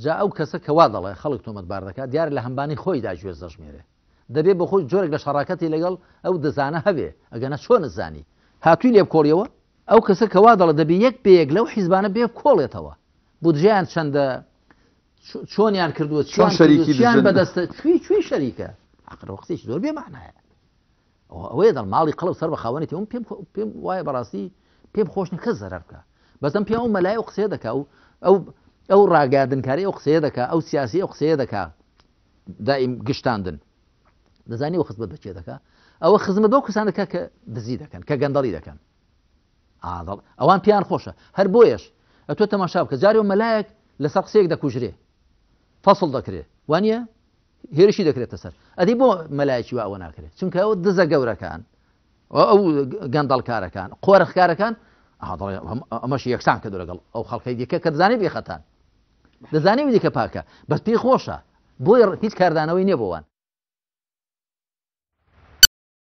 جا ئەو کەسە کە وا دەڵێ خەڵک تۆمەتبار دەکات دیارە لە هەمبانی خۆیدا گوێز دەژمێرێ. دەبێ بۆ خۆی جۆرێک لە شەڕاکەتی لەگەڵ ئەو دزانە هەبێ، ئەگەنا چۆنت زانی هاتووی لێ بکۆڵیەوە؟ ئەو کەسە کە وا دەڵێ دەبێ یەک بە یەک لەو حیزبانە بێ بکۆڵێتەوە، بودجەیان چەندە، چۆنیان کردووە، چۆن شەریکی چیان بەدەستە، کوێی کوێی شەریکە؟ ئاخر ئەوە قسەیەکی زۆر بێ مەعنایە. ئەوەیە دەڵ ماڵی قەڵەو سەر بە خاوەنێتی ئەوم پێم پێم وایە بەڕاستی پێم خۆش نییە کەس زەرەر بکا بەس ئەم پێم ئەو مەلای ئەو قسەیە دەکا و ئەو ئەو ڕاگەیاندنکاری ئەو قسەیە دەکا ئەو سیاسی ئەو قسەیە دەکا دائیم گشتاندن دەزانی ئەو خزمەت بە کێ دەکا ئەوە خزمەت بەو کەسان دەکا کە دزی دەکەن کە گەندەڵی دەکەن ئادڵ ئەوان پێیان خۆشە هەر بۆیەش ئەتۆ تەماشا بکە جارێ مەلایەک لەسەر قسەیەک دەکوژرێ فەصل دەکرێ وانە هێرشی دەکرێتە سەر ئەدی بۆ مەلایەکی وا ئەوە ناکرێت چونکە ئەو دزە گەورەکان ئەو گەندەڵکارەکان قۆرخکارەکان ئەمەش یەکسان کردو لەگەڵ ئەو خەڵکەی دیکە کە دەزانێت بێخەتان دەزانێت دیکە پاکە بەس پێی خۆشە بۆیە هیچ کاردانەوەی نییە بۆوان.